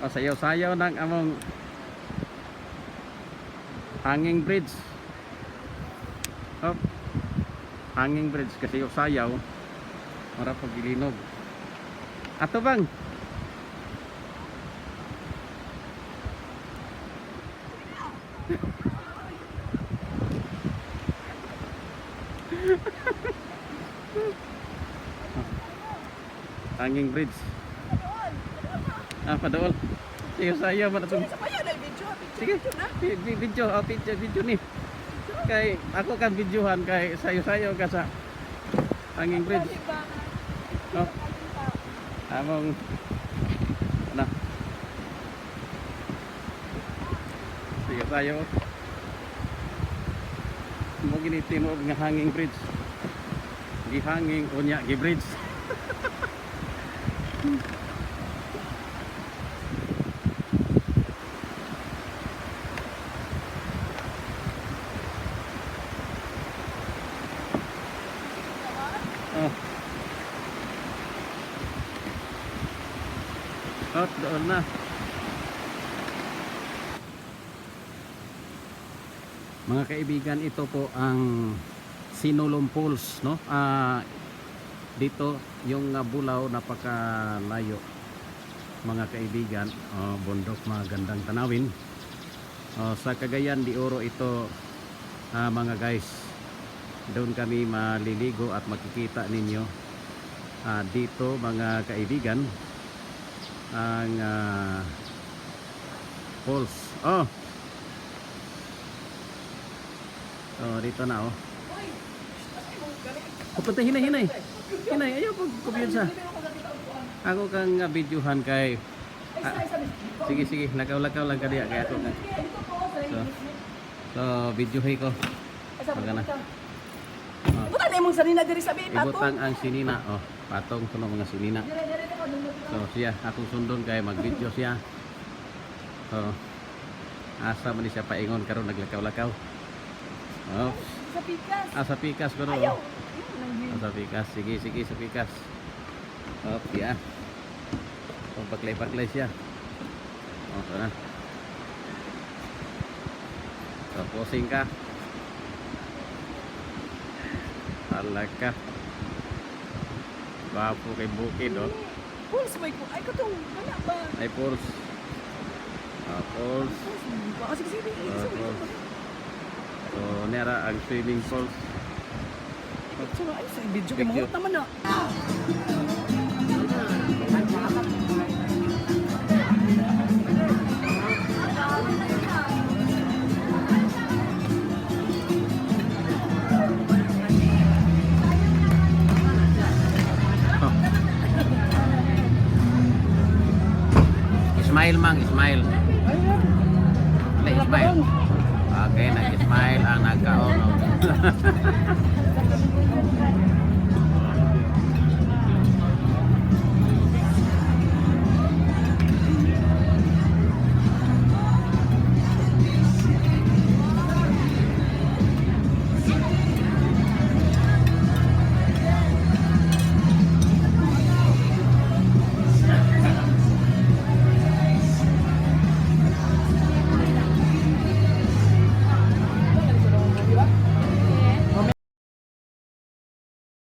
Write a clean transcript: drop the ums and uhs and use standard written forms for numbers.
O, sayaw-sayaw ng among hanging bridge. Oh, hanging bridge kasi yung sayaw mara pag ilinog. Ato bang? Hanging bridge. Ah, padool. Sayaw sayaw man atong. Sa payo na video, video. Sige. Video, oh, video, video ni. Kay ako kang videohan kay sayo-sayo ka sa hanging bridge. Oh. Among ano? Sige tayo. Mo gini tinuod nga hanging bridge. Gihanging unya gi bridge. Oh. Oh, doon na. Mga kaibigan, ito po ang Sinulom Falls, no? Ah, dito yung Bulaw, napakalayo. Mga kaibigan, oh, bundok, magandang tanawin. Oh, sa Cagayan de Oro ito, mga guys. Doon kami maliligo at makikita ninyo dito, mga kaibigan, ang falls. Oh. Oh, dito na oh. Pupunta hinay hinay. Hinay ayaw pag kumpiyansa. Ako kang videohan kay ah, sige sige, lakaw-lakaw lang kadiya kay ako kang. So, videohay ko. Wag na. Oh. Buta na imong sarina diri sa bay patong. Ibutang ang sinina oh, patong kuno mga sinina. Dire dire ko dundot. So siya, akong sundon kay mag-video siya. So asa man ni siya paingon karon naglakaw-lakaw. Oh, Sa pikas. asa pikas kuno. Ayaw. Oh. Asa pikas, sige sige sa pikas. Oh, yeah. So paklay-paklay siya. Oh, so na. So posing ka. Alaka. Gwapo kay bukid oh. Pulse may ko. Ay katong wala ba? Ay, pulse. Ah, pulse. Pulse mo ba? Ah, sige sige. Ah, pulse. So, nera ang swimming pools. Picture ay sa video kay Video. mga naman na. Oh. Smile mang, smile. Wala, smile. Okay, nag-smile ang nagkaon. Oh.